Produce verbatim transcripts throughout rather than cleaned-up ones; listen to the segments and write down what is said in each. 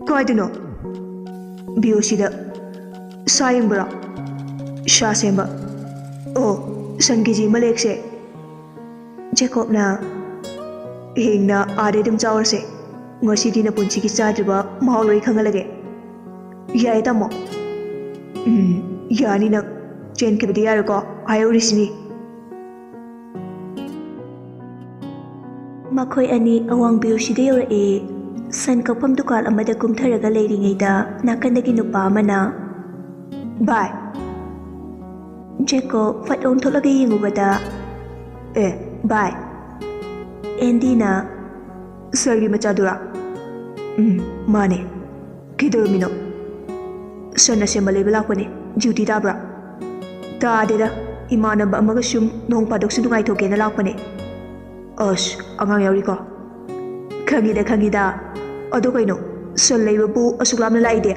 ꯀꯥꯏꯗꯅꯣ? ꯕꯤ ꯑꯣ ꯁꯤꯗ꯫ ꯁꯥ ꯌꯦꯡꯕꯔꯣ? ꯁꯥ ꯁꯦꯝꯕ꯫ ꯑꯣ, ꯁꯟ ꯀꯦ ꯖꯤ ꯑꯃ ꯂꯩꯔꯛꯁꯦ꯫ ꯖꯦꯀꯣꯕꯅ, "ꯍꯌꯦꯡꯅ ꯑꯥꯗꯩ ꯑꯗꯨꯝ ꯆꯥꯎꯔꯁꯦ꯫ ꯉꯁꯤꯗꯤ ꯅꯄꯨꯟꯁꯤꯒꯤ ꯆꯥꯗ꯭ꯔꯤꯕ ꯃꯍꯥꯎ ꯂꯣꯏ ꯈꯪꯍꯜꯂꯒꯦ꯫" "ꯌꯥꯏ, ꯇꯥꯃꯣ꯫" "ꯎꯝ, ꯌꯥꯅꯤ ꯅꯪ꯫ ꯆꯦꯟꯈꯤꯕꯗꯤ ꯌꯥꯔꯣꯏꯀꯣ, ꯍꯥꯏꯍꯧꯔꯤꯁꯤꯅꯤ꯫" ꯃꯈꯣꯏ ꯑꯅꯤ ꯑꯋꯥꯡ ꯕꯤ ꯑꯣ ꯁꯤꯗ ꯌꯧꯔꯛꯑꯦ꯫ ꯁꯟ ꯀꯛꯐꯝ ꯗꯨꯀꯥꯟ ꯑꯃꯗ ꯀꯨꯝꯊꯔꯒ ꯂꯩꯔꯤꯉꯩꯗ ꯅꯥꯀꯟꯗꯒꯤ ꯅꯨꯄꯥ ꯑꯃꯅ, "ꯚꯥꯏ꯫" ꯖꯦꯀꯣꯕ ꯐꯠ ꯑꯣꯟꯊꯣꯛꯂꯒ ꯌꯦꯡꯉꯨꯕꯗ, "ꯑꯦ, ꯚꯥꯏ꯫" ꯑꯦꯟꯗꯤꯅ, "ꯁꯔꯒꯤ ꯃꯆꯥꯗꯨꯔꯥ?" "ꯎꯝ, ꯃꯥꯅꯦ꯫ ꯀꯩꯗꯧꯔꯝꯃꯤꯅꯣ?" "ꯁꯟ ꯑꯁꯦꯝꯕ ꯂꯩꯕ ꯂꯥꯛꯄꯅꯦ꯫ ꯗ꯭ꯌꯨꯇꯤ ꯇꯥꯕ꯭ꯔꯥ?" "ꯇꯥꯗꯦꯗ꯫ ꯏꯃꯥꯟꯅꯕ ꯑꯃꯒ ꯁꯨꯝ ꯅꯣꯡ ꯐꯥꯗꯣꯛꯁꯨ ꯅꯨꯡꯉꯥꯏꯊꯣꯛꯀꯦꯅ ꯂꯥꯛꯄꯅꯦ꯫" "ꯑꯁ, ꯑꯉꯥꯡ ꯌꯥꯎꯔꯤꯀꯣ?" "ꯈꯪꯉꯤꯗ, ꯈꯪꯉꯤꯗ꯫ ꯑꯗꯣ ꯀꯩꯅꯣ, ꯁꯟ ꯂꯩꯕꯕꯨ ꯑꯁꯨꯛ ꯂꯥꯞꯅ ꯂꯥꯛꯏꯗꯤ?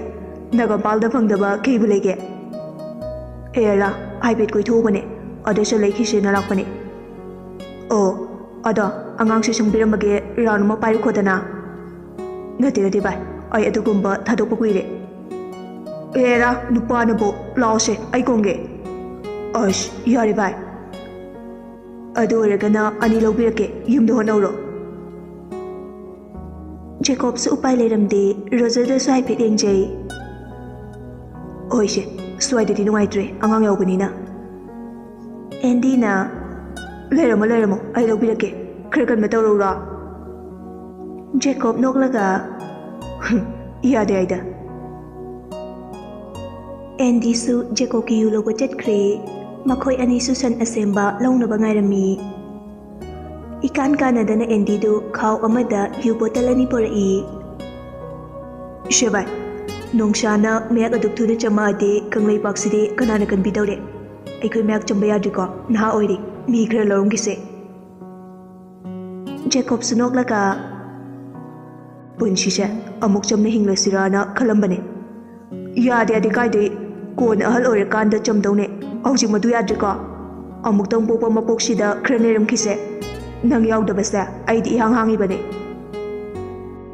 ꯅꯥꯒꯥꯝꯄꯥꯜꯗ ꯐꯪꯗꯕ ꯀꯩꯕꯨ ꯂꯩꯒꯦ?" "ꯑꯦꯔꯥ, ꯍꯥꯏꯐꯦꯠ ꯀꯣꯏꯊꯣꯛꯎꯕꯅꯦ꯫ ꯑꯗꯣ ꯁꯟ ꯂꯩꯈꯤꯁꯦꯅ ꯂꯥꯛꯄꯅꯦ꯫" "ꯑꯣ, ꯑꯗꯣ ꯑꯉꯥꯡꯁꯦ ꯁꯪꯕꯤꯔꯝꯃꯒꯦ, ꯔꯥꯎꯟ ꯑꯃ ꯄꯥꯏꯔꯨꯈꯣꯗꯅ꯫" "ꯅꯠꯇꯦ, ꯅꯠꯇꯦ ꯚꯥꯏ, ꯑꯩ ꯑꯗꯨꯒꯨꯝꯕ ꯊꯥꯗꯣꯛꯄ ꯀꯨꯏꯔꯦ꯫" "ꯑꯦꯔꯥ, ꯅꯨꯄꯥꯅꯕꯨ, ꯂꯥꯛꯑꯣꯁꯦ, ꯑꯩ ꯀꯣꯡꯒꯦ꯫" "ꯑꯁ, ꯌꯥꯔꯦ ꯚꯥꯏ꯫ ꯑꯗꯨ ꯑꯣꯏꯔꯒꯅ ꯑꯅꯤ ꯂꯧꯕꯤꯔꯛꯀꯦ, ꯌꯨꯝꯗ ꯍꯣꯠꯅꯧꯔꯣ꯫" ꯖꯦꯀꯣꯕꯁꯨ ꯎꯄꯥꯏ ꯂꯩꯔꯝꯗꯦ, ꯔꯣꯖꯔꯗꯁꯨ ꯍꯥꯏꯐꯦꯠ ꯌꯦꯡꯖꯩ꯫ "ꯍꯣꯏꯁꯦ, ꯁ꯭ꯋꯥꯏꯗꯗꯤ ꯅꯨꯡꯉꯥꯏꯇ꯭ꯔꯦ, ꯑꯉꯥꯡ ꯌꯥꯎꯕꯅꯤꯅ꯫" ꯑꯦꯟꯗꯤꯅ, "ꯂꯩꯔꯝꯃꯣ, ꯂꯩꯔꯝꯃꯣ, ꯑꯩ ꯂꯧꯕꯤꯔꯛꯀꯦ꯫ ꯈꯔ ꯀꯟꯕ ꯇꯧꯔꯛꯎꯔꯣ?" ꯖꯦꯀꯣꯕ ꯅꯣꯛꯂꯒ, "ꯌꯥꯗꯦ ꯍꯥꯏꯗ꯫" ꯑꯦꯟꯗꯤꯁꯨ ꯖꯦꯀꯣꯕꯀꯤ ꯌꯨ ꯂꯧꯕ ꯆꯠꯈ꯭ꯔꯦ꯫ ꯃꯈꯣꯏ ꯑꯅꯤꯁꯨ ꯁꯟ ꯑꯁꯦꯝꯕ ꯂꯧꯅꯕ ꯉꯥꯏꯔꯝꯃꯤ꯫ ꯏꯀꯥꯟ ꯀꯥꯟꯅꯗꯅ ꯑꯦꯟꯗꯤꯗꯨ ꯈꯥꯎ ꯑꯃꯗ ꯌꯨ ꯕꯣꯇꯜ ꯑꯅꯤ ꯄꯨꯔꯛꯏ꯫ "ꯁꯦ ꯚꯥꯏ, ꯅꯣꯡꯁꯥꯅ ꯃꯌꯥꯛ ꯑꯗꯨꯛ ꯊꯨꯅ ꯆꯝꯃꯛꯑꯗꯤ ꯀꯪꯂꯩꯄꯥꯛꯁꯤꯗꯤ ꯀꯅꯥꯅ ꯀꯟꯕꯤꯗꯧꯔꯤ? ꯑꯩꯈꯣꯏ ꯃꯌꯥꯛ ꯆꯝꯕ ꯌꯥꯗ꯭ꯔꯤꯀꯣ, ꯅꯍꯥ ꯑꯣꯏꯔꯤ, ꯃꯤ ꯈꯔ ꯂꯧꯔꯝꯈꯤꯁꯦ꯫" ꯖꯦꯀꯣꯕꯁꯨ ꯅꯣꯛꯂꯒ, "ꯄꯨꯟꯁꯤꯁꯦ ꯑꯃꯨꯛ ꯆꯝꯅ ꯍꯤꯡꯂꯁꯤꯔꯥꯅ ꯈꯜꯂꯝꯕꯅꯦ꯫ ꯌꯥꯗꯦ, ꯌꯥꯗꯦ, ꯀꯥꯏꯗꯩ? ꯀꯣꯟꯅ ꯑꯍꯜ ꯑꯣꯏꯔꯀꯥꯟꯗ ꯆꯝꯗꯧꯅꯦ꯫ ꯍꯧꯖꯤꯛ ꯃꯗꯨ ꯌꯥꯗ꯭ꯔꯦꯀꯣ꯫ ꯑꯃꯨꯛꯇꯪ ꯄꯣꯛꯄ ꯃꯄꯣꯛꯁꯤꯗ ꯈꯔ ꯅꯩꯔꯝꯈꯤꯁꯦ꯫ ꯅꯪ ꯌꯥꯎꯗꯕꯁꯦ ꯑꯩꯗꯤ ꯏꯍꯥꯡ ꯍꯥꯡꯉꯤꯕꯅꯦ꯫"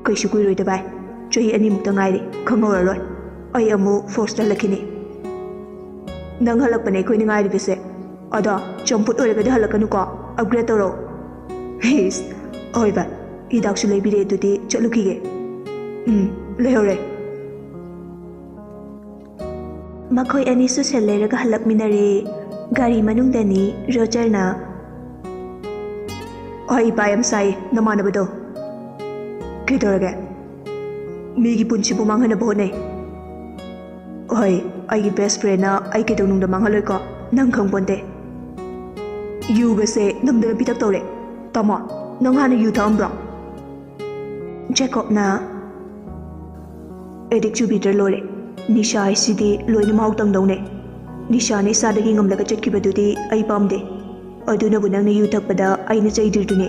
"ꯀꯩꯁꯨ ꯀꯨꯏꯔꯣꯏꯗ ꯚꯥꯏ꯫ ꯆꯍꯤ ꯑꯅꯤꯃꯨꯛꯇ ꯉꯥꯏꯔꯤ, ꯈꯪꯍꯧꯔꯔꯣꯏ꯫ ꯑꯩ ꯑꯃꯨꯛ ꯐꯣꯔꯁꯇ ꯍꯜꯂꯛꯈꯤꯅꯤ꯫ ꯅꯪ ꯍꯜꯂꯛꯄꯅꯦ ꯑꯩꯈꯣꯏꯅ ꯉꯥꯏꯔꯤꯕꯁꯦ꯫ ꯑꯗꯣ ꯆꯝꯐꯨꯠ ꯑꯣꯏꯔꯒꯗꯤ ꯍꯜꯂꯛꯀꯅꯨꯀꯣ, ꯑꯞꯒ꯭ꯔꯦꯗ ꯇꯧꯔꯣ꯫ ꯍꯤꯁ, ꯍꯣꯏ ꯚꯥꯏ, ꯍꯤꯗꯥꯛꯁꯨ ꯂꯩꯕꯤꯔꯦ, ꯑꯗꯨꯗꯤ ꯆꯠꯂꯨꯈꯤꯒꯦ꯫ ꯎꯝ, ꯂꯩꯍꯧꯔꯦ꯫ ꯃꯈꯣꯏ ꯑꯅꯤꯁꯨ ꯁꯦꯜ ꯂꯩꯔꯒ ꯍꯜꯂꯛꯃꯤꯟꯅꯔꯦ꯫ ꯒꯥꯔꯤ ꯃꯅꯨꯡꯗꯅꯤ ꯔꯣꯖꯔꯅ꯫ ꯍꯣꯏ, ꯏꯄꯥ ꯌꯥꯝ ꯁꯥꯏ, ꯅꯃꯥꯟꯅꯕꯗꯣ꯫ ꯀꯩꯗꯧꯔꯒꯦ? ꯃꯤꯒꯤ ꯄꯨꯟꯁꯤꯕꯨ ꯃꯥꯡꯍꯟꯅꯕ ꯍꯣꯠꯅꯩ꯫ ꯍꯣꯏ, ꯑꯩꯒꯤ ꯕꯦꯁ ꯐ꯭ꯔꯦꯟꯅ ꯑꯩ ꯀꯩꯗꯧꯅꯨꯡꯗ ꯃꯥꯡꯍꯜꯂꯣꯏꯀꯣ, ꯅꯪ ꯈꯪꯄꯣꯟꯇꯦ꯫ ꯌꯨꯒꯁꯦ ꯅꯝꯗꯅ ꯄꯤꯊꯛ ꯇꯧꯔꯦ꯫ ꯇꯥꯃꯣ, ꯅꯪ ꯍꯥꯟꯅ ꯌꯨ ꯊꯛꯑꯝꯕ꯭ꯔꯣ? ꯖꯦꯀꯣꯕꯅ꯫ ꯑꯦꯗꯤꯛ ꯆꯨꯕꯤꯗ꯭ꯔ ꯂꯣꯏꯔꯦ꯫ ꯅꯤꯁꯥ ꯍꯥꯏꯁꯤꯗꯤ ꯂꯣꯏꯅ ꯃꯍꯥꯎ ꯇꯪꯗꯧꯅꯦ꯫ ꯅꯤꯁꯥꯅ ꯏꯁꯥꯗꯒꯤ ꯉꯝꯂꯒ ꯆꯠꯈꯤꯕꯗꯨꯗꯤ ꯑꯩ ꯄꯥꯝꯗꯦ꯫ ꯑꯗꯨꯅꯕꯨ ꯅꯪꯅ ꯌꯨ ꯊꯛꯄꯗ ꯑꯩꯅ ꯆꯩꯗ꯭ꯔꯤꯗꯨꯅꯦ꯫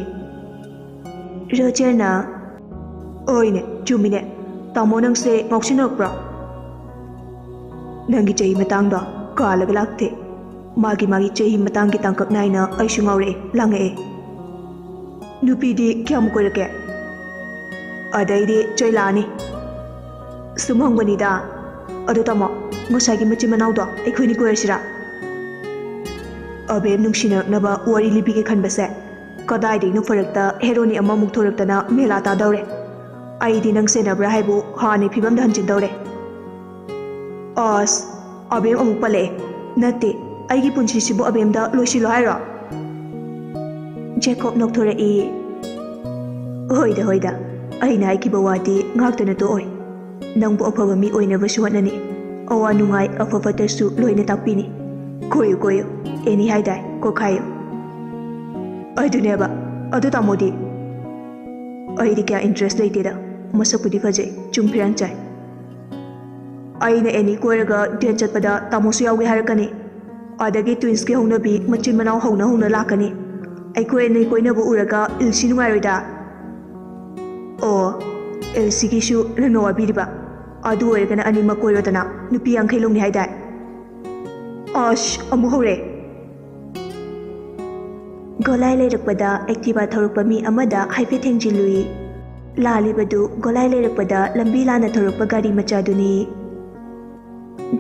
ꯔꯣꯖꯔꯅ꯫ ꯍꯣꯏꯅꯦ, ꯆꯨꯝꯃꯤꯅꯦ꯫ ꯇꯥꯃꯣ, ꯅꯪꯁꯦ ꯉꯥꯎꯁꯤꯟꯅꯔꯛꯄ꯭ꯔꯣ? ꯅꯪꯒꯤ ꯆꯍꯤ ꯃꯇꯥꯡꯗꯣ ꯀꯥꯜꯂꯒ ꯂꯥꯛꯇꯦ꯫ ꯃꯥꯒꯤ ꯃꯥꯒꯤ ꯆꯍꯤ ꯃꯇꯥꯡꯒꯤ ꯇꯥꯡꯀꯛ ꯅꯥꯏꯅ ꯑꯩꯁꯨ ꯉꯥꯎꯔꯛꯑꯦ, ꯂꯥꯡꯉꯛꯑꯦ꯫ ꯅꯨꯄꯤꯗꯤ ꯀꯌꯥꯝ ꯀꯣꯏꯔꯛꯀꯦ? ꯑꯗꯩꯗꯤ ꯆꯩ ꯂꯥꯛꯑꯅꯤ꯫ ꯁꯨꯝ ꯍꯪꯕꯅꯤꯗ꯫ ꯑꯗꯣ ꯇꯥꯃꯣ, ꯉꯁꯥꯏꯒꯤ ꯃꯆꯤꯟ ꯃꯅꯥꯎꯗꯣ ꯑꯩꯈꯣꯏꯅꯤ ꯀꯣꯏꯔꯁꯤꯔꯥ? ꯑꯕꯦꯝ ꯅꯨꯡꯁꯤꯅꯔꯛꯅꯕ ꯋꯥꯔꯤ ꯂꯤꯕꯤꯒꯦ ꯈꯟꯕꯁꯦ ꯀꯗꯥꯏꯗꯩꯅꯣ ꯐꯔꯛꯇ ꯍꯦꯔꯣꯅꯤ ꯑꯃꯃꯨꯛ ꯊꯣꯔꯛꯇꯅ ꯃꯦꯂꯥ ꯇꯥꯗꯧꯔꯦ꯫ ꯑꯩꯗꯤ ꯅꯪ ꯁꯦꯟꯅꯕ꯭ꯔꯥ ꯍꯥꯏꯕꯨ ꯍꯥꯟꯅꯩ ꯐꯤꯕꯝꯗ ꯍꯟꯖꯤꯟꯗꯧꯔꯦ꯫ ꯑꯁ, ꯑꯕꯦꯝ ꯑꯃꯨꯛ ꯄꯜꯂꯛꯑꯦ꯫ ꯅꯠꯇꯦ, ꯑꯩꯒꯤ ꯄꯨꯟꯁꯤꯁꯤꯕꯨ ꯑꯕꯦꯝꯗ ꯂꯣꯏꯁꯤꯜꯂꯣ ꯍꯥꯏꯔꯣ? ꯖꯦꯀꯣꯕ ꯅꯣꯛꯊꯣꯔꯛꯏ꯫ ꯍꯣꯏꯗ, ꯍꯣꯏꯗ, ꯑꯩꯅ ꯍꯥꯏꯈꯤꯕ ꯋꯥꯗꯤ ꯉꯥꯛꯇꯅ ꯇꯣꯛꯑꯣꯏ꯫ ꯅꯪꯕꯨ ꯑꯐꯕ ꯃꯤ ꯑꯣꯏꯅꯕꯁꯨ ꯍꯣꯠꯅꯅꯤ꯫ ꯑꯋꯥ ꯅꯨꯡꯉꯥꯏ, ꯑꯐ ꯐꯠꯇꯁꯨ ꯂꯣꯏꯅ ꯇꯥꯛꯄꯤꯅꯤ꯫ ꯀꯣꯏꯌꯨ, ꯀꯣꯏꯌꯨ, ꯑꯦꯅꯤ ꯍꯥꯏꯗꯥꯏ, ꯀꯣꯛꯈꯥꯏꯌꯨ꯫ ꯑꯗꯨꯅꯦꯕ, ꯑꯗꯨ ꯇꯥꯃꯣꯗꯤ? ꯑꯩꯗꯤ ꯀꯌꯥ ꯏꯟꯇꯔꯦꯁ ꯂꯩꯇꯦꯗ꯫ ꯃꯁꯛꯄꯨꯗꯤ ꯐꯖꯩ, ꯆꯨꯡ ꯐꯤꯔꯥꯟ ꯆꯥꯏ꯫ ꯑꯩꯅ ꯑꯦꯅꯤ ꯀꯣꯏꯔꯒ ꯗꯦꯠ ꯆꯠꯄꯗ ꯇꯥꯃꯣꯁꯨ ꯌꯥꯎꯒꯦ ꯍꯥꯏꯔꯛꯀꯅꯤ꯫ ꯑꯗꯒꯤ ꯇ꯭ꯋꯤꯟꯁꯀꯤ ꯍꯧꯅꯕꯤ ꯃꯆꯤꯟ ꯃꯅꯥꯎ ꯍꯧꯅ ꯍꯧꯅ ꯂꯥꯛꯀꯅꯤ꯫ ꯑꯩꯈꯣꯏ ꯑꯅꯤ ꯀꯣꯏꯅꯕ ꯎꯔꯒ ꯏꯜꯁꯤ ꯅꯨꯡꯉꯥꯏꯔꯣꯏꯗ꯫ ꯑꯣ, ꯏꯜꯁꯤꯒꯤꯁꯨ ꯅꯪꯅ ꯋꯥꯕꯤꯔꯤꯕ? ꯑꯗꯨ ꯑꯣꯏꯔꯒꯅ ꯑꯅꯤꯃꯛ ꯀꯣꯏꯔꯣꯗꯅ, ꯅꯨꯄꯤ ꯌꯥꯡꯈꯩ ꯂꯧꯅꯤ ꯍꯥꯏꯗꯥꯏ? ꯑꯁ, ꯑꯃꯨꯛ ꯍꯧꯔꯦ꯫ ꯒꯣꯂꯥꯏ ꯂꯩꯔꯛꯄꯗ ꯑꯦꯛꯇꯤꯚꯥ ꯊꯧꯔꯛꯄ ꯃꯤ ꯑꯃꯗ ꯍꯥꯏꯐꯦꯠ ꯊꯦꯡꯖꯤꯜꯂꯨꯏ꯫ ꯂꯥꯜꯂꯤꯕꯗꯨ ꯒꯣꯂꯥꯏ ꯂꯩꯔꯛꯄꯗ ꯂꯝꯕꯤ ꯂꯥꯟꯅ ꯊꯧꯔꯛꯄ ꯒꯥꯔꯤ ꯃꯆꯥꯗꯨꯅꯤ꯫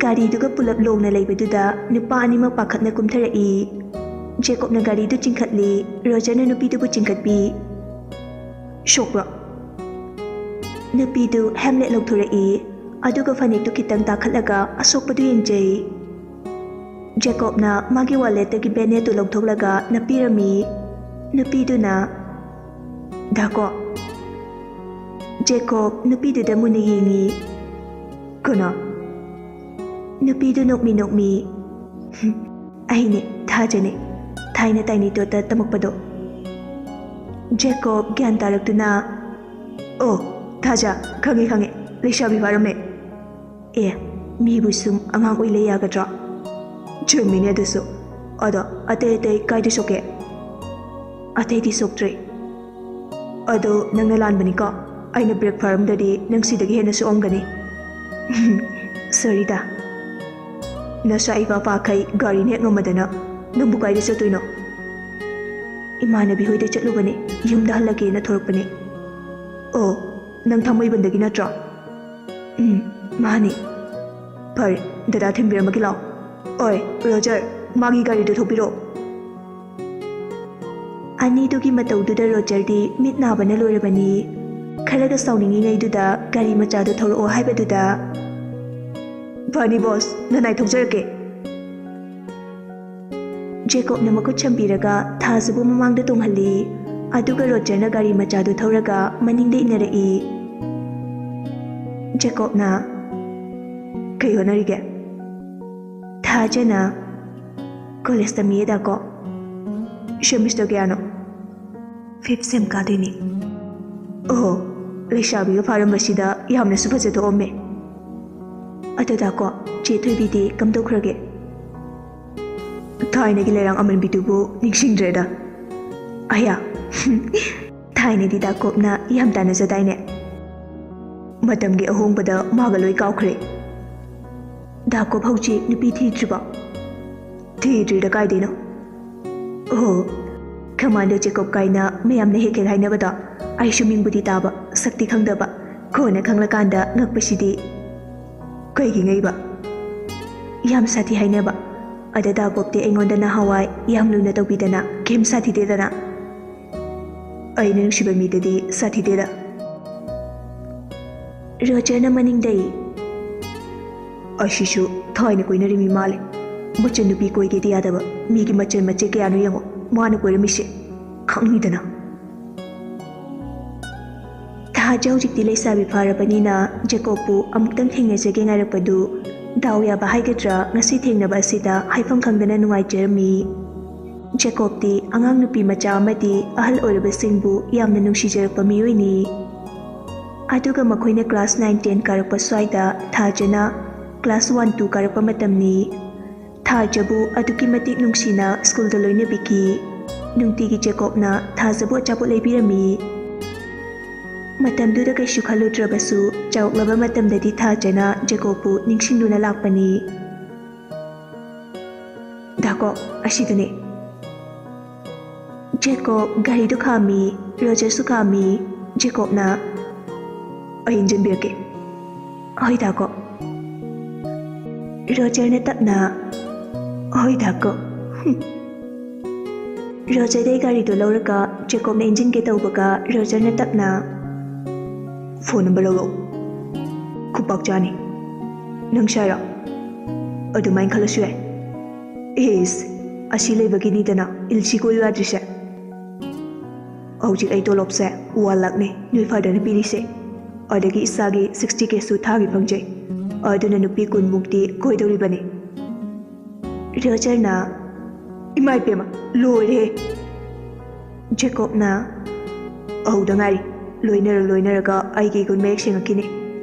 ꯒꯥꯔꯤꯗꯨꯒ ꯄꯨꯂꯞ ꯂꯣꯡꯅ ꯂꯩꯕꯗꯨꯗ ꯅꯨꯄꯥ ꯑꯅꯤꯃꯛ ꯄꯥꯈꯠꯅ ꯀꯨꯝꯊꯔꯛꯏ꯫ ꯖꯦꯀꯣꯕꯅ ꯒꯥꯔꯤꯗꯨ ꯆꯤꯡꯈꯠꯂꯤ꯫ ꯔꯣꯖꯔꯅ ꯅꯨꯄꯤꯗꯨꯕꯨ ꯆꯤꯡꯈꯠꯄꯤ꯫ "ꯁꯣꯛꯄ꯭ꯔꯣ?" ꯅꯨꯄꯤꯗꯨ ꯍꯦꯝꯂꯦꯠ ꯂꯧꯊꯣꯔꯛꯏ, ꯑꯗꯨꯒ ꯐꯅꯦꯛꯇꯨ ꯈꯤꯇꯪ ꯇꯥꯈꯠꯂꯒ ꯑꯁꯣꯛꯄꯗꯨ ꯌꯦꯡꯖꯩ꯫ ꯖꯦꯀꯣꯕꯅ ꯃꯥꯒꯤ ꯋꯥꯂꯦꯠꯇꯒꯤ ꯕꯦꯅꯦꯠꯇꯨ ꯂꯧꯊꯣꯛꯂꯒ ꯅꯞꯄꯤꯔꯝꯃꯤ꯫ ꯅꯨꯄꯤꯗꯨꯅ, "ꯗꯥꯀꯣ?" ꯖꯦꯀꯣꯕ ꯅꯨꯄꯤꯗꯨꯗ ꯃꯨꯟꯅ ꯌꯦꯡꯉꯤ꯫ "ꯀꯅꯥ?" ꯅꯨꯄꯤꯗꯨ ꯅꯣꯛꯃꯤ ꯅꯣꯛꯃꯤ, "ꯑꯩꯅꯦ, ꯊꯥꯖꯅꯦ꯫ ꯊꯥꯏꯅ ꯇꯥꯏꯅꯤꯇꯣꯠꯇ ꯇꯝꯃꯛꯄꯗꯣ꯫" ꯖꯦꯀꯣꯕ ꯒ꯭ꯌꯥꯟ ꯇꯥꯔꯛꯇꯨꯅ, "ꯑꯣ, ꯊꯥꯖ, ꯈꯪꯉꯦ, ꯈꯪꯉꯦ꯫ ꯂꯩꯁꯥꯕꯤ ꯐꯥꯔꯝꯃꯦ꯫ ꯑꯦ, ꯃꯤꯕꯨ ꯁꯨꯝ ꯑꯉꯥꯡ ꯑꯣꯏ ꯂꯩ ꯌꯥꯒꯗ꯭ꯔꯣ?" "ꯆꯨꯝꯃꯤꯅꯦ ꯑꯗꯨꯁꯨ꯫ ꯑꯗꯣ ꯑꯇꯩ ꯑꯇꯩ ꯀꯥꯏꯗ ꯁꯣꯛꯀꯦ?" "ꯑꯇꯩꯗꯤ ꯁꯣꯛꯇ꯭ꯔꯦ꯫" "ꯑꯗꯣ ꯅꯪꯅ ꯂꯥꯟꯕꯅꯤꯀꯣ꯫ ꯑꯩꯅ ꯕ꯭ꯔꯦꯛ ꯐꯥꯔꯝꯗꯗꯤ ꯅꯪ ꯁꯤꯗꯒꯤ ꯍꯦꯟꯅ ꯁꯣꯛꯑꯝꯒꯅꯤ꯫" "ꯁꯣꯔꯤꯗ꯫ ꯅꯁꯥ ꯏꯄꯥ ꯄꯥꯈꯩ ꯒꯥꯔꯤꯅ ꯍꯦꯛ ꯉꯝꯃꯗꯅ ꯅꯪꯕꯨ ꯀꯥꯏꯗ ꯆꯠꯇꯣꯏꯅꯣ?" "ꯏꯃꯥꯟꯅꯕꯤ ꯍꯣꯏꯗ ꯆꯠꯂꯨꯕꯅꯦ, ꯌꯨꯝꯗ ꯍꯜꯂꯒꯦꯅ ꯊꯣꯔꯛꯄꯅꯦ꯫" "ꯑꯣ, ꯅꯪ ꯊꯥꯡꯃꯩꯕꯟꯗꯒꯤ ꯅꯠꯇ꯭ꯔꯣ?" "ꯎꯝ, ꯃꯥꯅꯦ꯫" "ꯐꯔꯦ, ꯗꯗꯥ ꯊꯤꯟꯕꯤꯔꯝꯃꯒꯦ ꯂꯥꯛꯑꯣ꯫ ꯑꯣꯏ, ꯔꯣꯖꯔ, ꯃꯥꯒꯤ ꯒꯥꯔꯤꯗꯨ ꯊꯧꯕꯤꯔꯛꯑꯣ꯫" ꯑꯅꯤꯗꯨꯒꯤ ꯃꯇꯧꯗꯨꯗ ꯔꯣꯖꯔꯗꯤ ꯃꯤꯠ ꯅꯥꯕꯅ ꯂꯣꯏꯔꯕꯅꯤ꯫ ꯈꯔꯒ ꯁꯥꯎꯅꯤꯡꯉꯤꯉꯩꯗꯨꯗ ꯒꯥꯔꯤ ꯃꯆꯥꯗꯨ ꯊꯧꯔꯛꯑꯣ ꯍꯥꯏꯕꯗꯨꯗ, "ꯐꯅꯤ ꯕꯣꯁ, ꯅꯅꯥꯏ ꯊꯧꯖꯔꯛꯀꯦ꯫" ꯖꯦꯀꯣꯕꯅ ꯃꯈꯨꯠ ꯁꯝꯕꯤꯔꯒ ꯊꯥꯖꯕꯨ ꯃꯃꯥꯡꯗ ꯇꯣꯡꯍꯜꯂꯤ꯫ ꯑꯗꯨꯒ ꯔꯣꯖꯔꯅ ꯒꯥꯔꯤ ꯃꯆꯥꯗꯨ ꯊꯧꯔꯒ ꯃꯅꯤꯡꯗ ꯏꯟꯅꯔꯛꯏ꯫ ꯖꯦꯀꯣꯕꯅ, "ꯀꯩ ꯍꯣꯠꯅꯔꯤꯒꯦ?" ꯊꯥꯖꯅ, "ꯀꯣꯂꯦꯖ ꯇꯝꯃꯤꯌꯦ ꯗꯥꯀꯣ꯫" "ꯁꯦꯃꯤꯁꯇꯔ ꯀꯌꯥꯅꯣ?" "ꯐꯤꯐ ꯁꯦꯝ ꯀꯥꯗꯣꯏꯅꯦ꯫" "ꯑꯣꯍꯣ, ꯂꯩꯁꯥꯕꯤꯒ ꯐꯥꯔꯝꯕꯁꯤꯗ ꯌꯥꯝꯅꯁꯨ ꯐꯖꯊꯣꯛꯑꯝꯃꯦ꯫ ꯑꯗꯨ ꯗꯥꯀꯣ, ꯆꯦ ꯊꯣꯏꯕꯤꯗꯤ ꯀꯝꯗꯧꯈ꯭ꯔꯒꯦ?" "ꯊꯥꯏꯅꯒꯤ ꯂꯩꯔꯥꯡ ꯑꯃꯟꯕꯤꯗꯨꯕꯨ ꯅꯤꯡꯁꯤꯡꯗ꯭ꯔꯦꯗ꯫" "ꯑꯌꯥ, ꯊꯥꯏꯅꯗꯤ ꯗꯥꯀꯣꯞꯅ ꯌꯥꯝ ꯇꯥꯟꯅꯖꯗꯥꯏꯅꯦ?" "ꯃꯇꯝꯒꯤ ꯑꯍꯣꯡꯕꯗ ꯃꯥꯒ ꯂꯣꯏ ꯀꯥꯎꯈ꯭ꯔꯦ꯫" "ꯗꯥꯀꯣꯞ ꯍꯧꯖꯤꯛ ꯅꯨꯄꯤ ꯊꯤꯗ꯭ꯔꯤꯕꯣ?" "ꯊꯤꯗ꯭ꯔꯤꯗ ꯀꯥꯏꯗꯩꯅꯣ?" "ꯑꯣꯍꯣ, ꯈꯃꯥꯟꯗꯣ ꯖꯦꯀꯣꯞ ꯀꯥꯏꯅ ꯃꯌꯥꯝꯅ ꯍꯦꯛ ꯍꯦꯛ ꯍꯥꯏꯅꯕꯗꯣ?" ꯑꯩꯁꯨ ꯃꯤꯡꯕꯨꯗꯤ ꯇꯥꯕ, ꯁꯛꯇꯤ ꯈꯪꯗꯕ, ꯀꯣꯟꯅ ꯈꯪꯂꯀꯥꯟꯗ ꯉꯛꯄꯁꯤꯗꯤ꯫ ꯀꯩꯒꯤ ꯉꯛꯏꯕ? ꯌꯥꯝ ꯁꯥꯊꯤ ꯍꯥꯏꯅꯕ꯫ ꯑꯗ ꯗꯥ ꯒꯣꯞꯇꯤ ꯑꯩꯉꯣꯟꯗ ꯅꯍꯥꯟꯋꯥꯏ ꯌꯥꯝ ꯂꯨꯅ ꯇꯧꯕꯤꯗꯅ, ꯀꯩꯝ ꯁꯥꯊꯤꯗꯦꯗꯅ꯫ ꯑꯩꯅ ꯅꯨꯡꯁꯤꯕ ꯃꯤꯗꯗꯤ ꯁꯥꯊꯤꯗꯦꯗ꯫ ꯔꯣꯖꯔꯅ ꯃꯅꯤꯡꯗꯩ, ꯑꯁꯤꯁꯨ ꯊꯥꯏꯅ ꯀꯣꯏꯅꯔꯤꯃꯤ ꯃꯥꯜꯂꯦ꯫ ꯃꯆꯟ ꯅꯨꯄꯤ ꯀꯣꯏꯒꯦꯗꯤ ꯌꯥꯗꯕ, ꯃꯤꯒꯤ ꯃꯆꯟ ꯃꯆꯦ ꯀꯌꯥꯅꯣ ꯌꯦꯡꯉꯣ ꯃꯥꯅ ꯀꯣꯏꯔꯝꯃꯤꯁꯦ, ꯈꯪꯅꯤꯗꯅ꯫ ꯊꯥꯖ ꯍꯧꯖꯤꯛꯇꯤ ꯂꯩꯁꯥꯕꯤ ꯐꯥꯔꯕꯅꯤꯅ ꯖꯦꯀꯣꯕꯄꯨ ꯑꯃꯨꯛꯇꯪ ꯊꯦꯡꯅꯖꯒꯦ ꯉꯥꯏꯔꯛꯄꯗꯨ ꯗꯥꯎ ꯌꯥꯕ ꯍꯥꯏꯒꯗ꯭ꯔꯥ, ꯉꯁꯤ ꯊꯦꯡꯅꯕ ꯑꯁꯤꯗ ꯍꯥꯏꯐꯝ ꯈꯪꯗꯅ ꯅꯨꯡꯉꯥꯏꯖꯔꯝꯃꯤ꯫ ꯖꯦꯀꯣꯕꯇꯤ ꯑꯉꯥꯡ ꯅꯨꯄꯤ ꯃꯆꯥ ꯑꯃꯗꯤ ꯑꯍꯜ ꯑꯣꯏꯔꯕꯁꯤꯡꯕꯨ ꯌꯥꯝꯅ ꯅꯨꯡꯁꯤꯖꯔꯛꯄ ꯃꯤꯑꯣꯏꯅꯤ꯫ ꯑꯗꯨꯒ ꯃꯈꯣꯏꯅ class nine ten ꯀꯥꯔꯛꯄ ꯁ꯭ꯋꯥꯏꯗ ꯊꯥꯖꯅ class one two ꯀꯥꯔꯛꯄ ꯃꯇꯝꯅꯤ꯫ ꯊꯥꯖꯕꯨ ꯑꯗꯨꯛꯀꯤ ꯃꯇꯤꯛ ꯅꯨꯡꯁꯤꯅ ꯁ꯭ꯀꯨꯜꯗ ꯂꯣꯏꯅꯕꯤꯈꯤ꯫ ꯅꯨꯡꯇꯤꯒꯤ ꯖꯦꯀꯣꯕꯅ ꯊꯥꯖꯕꯨ ꯑꯆꯥꯄꯣꯠ ꯂꯩꯕꯤꯔꯝꯃꯤ꯫ ꯃꯇꯝꯗꯨꯗ ꯀꯩꯁꯨ ꯈꯜꯂꯨꯗ꯭ꯔꯕꯁꯨ, ꯆꯥꯎꯔꯛꯂꯕ ꯃꯇꯝꯗꯗꯤ ꯊꯥꯖꯅ ꯖꯦꯀꯣꯕꯄꯨ ꯅꯤꯡꯁꯤꯡꯗꯨꯅ ꯂꯥꯛꯄꯅꯤ꯫ ꯗꯥꯀꯣ, ꯑꯁꯤꯗꯅꯦ꯫ ꯖꯦꯀꯣꯕ ꯒꯥꯔꯤꯗꯨ ꯈꯥꯝꯃꯤ, ꯔꯣꯖꯔꯁꯨ ꯈꯥꯝꯃꯤ꯫ ꯖꯦꯀꯣꯕꯅ, "ꯑꯩ ꯏꯟꯖꯤꯟꯕꯤꯔꯛꯀꯦ꯫" "ꯍꯣꯏ ꯗꯥꯀꯣ꯫" ꯔꯣꯖꯔꯅ ꯇꯞꯅ, "ꯍꯣꯏ ꯗꯥꯀꯣ꯫" ꯔꯣꯖꯔꯗꯩ ꯒꯥꯔꯤꯗꯨ ꯂꯧꯔꯒ ꯖꯦꯀꯣꯕꯅ ꯏꯟꯖꯤꯟꯒꯦ ꯇꯧꯕꯒ ꯔꯣꯖꯔꯅ ꯇꯞꯅ, "ꯐꯣꯟ ꯅꯝꯕꯔ ꯂꯧꯔꯛꯑꯣ꯫ ꯈꯨꯄꯥꯛ ꯆꯥꯅꯤ꯫ ꯅꯪ ꯁꯥꯏꯔꯣ? ꯑꯗꯨꯃꯥꯏꯅ ꯈꯜꯂꯁꯨ ꯌꯥꯏ꯫ ꯏꯁ, ꯑꯁꯤ ꯂꯩꯕꯒꯤꯅꯤꯗꯅ ꯏꯜꯁꯤ ꯀꯣꯏꯌꯨ ꯌꯥꯗ꯭ꯔꯤꯁꯦ꯫ ꯍꯧꯖꯤꯛ ꯑꯩ ꯇꯣꯂꯣꯞꯁꯦ one ꯂꯥꯈꯅꯦ ꯅꯣꯏ ꯐꯥꯗꯔꯅ ꯄꯤꯔꯤꯁꯦ꯫ ꯑꯗꯒꯤ ꯏꯁꯥꯒꯤ sixty Kꯁꯨ ꯊꯥꯒꯤ ꯐꯪꯖꯩ꯫ ꯑꯗꯨꯅ ꯅꯨꯄꯤ ꯀꯨꯟꯃꯨꯛꯇꯤ ꯀꯣꯏꯗꯧꯔꯤꯕꯅꯤ꯫" ꯔꯣꯖꯔꯅ, "ꯏꯃꯥ ꯏꯄꯦꯝꯃ, ꯂꯣꯏꯔꯦꯍꯦ!" ꯖꯦꯀꯣꯕꯅ, "ꯍꯧꯗ ꯉꯥꯏꯔꯤ꯫ ꯂꯣꯏꯅꯔ ꯂꯣꯏꯅꯔꯒ ꯑꯩꯒꯤ ꯏꯒꯨꯟ ꯃꯌꯦꯛ ꯁꯦꯡꯉꯛꯈꯤꯅꯤ꯫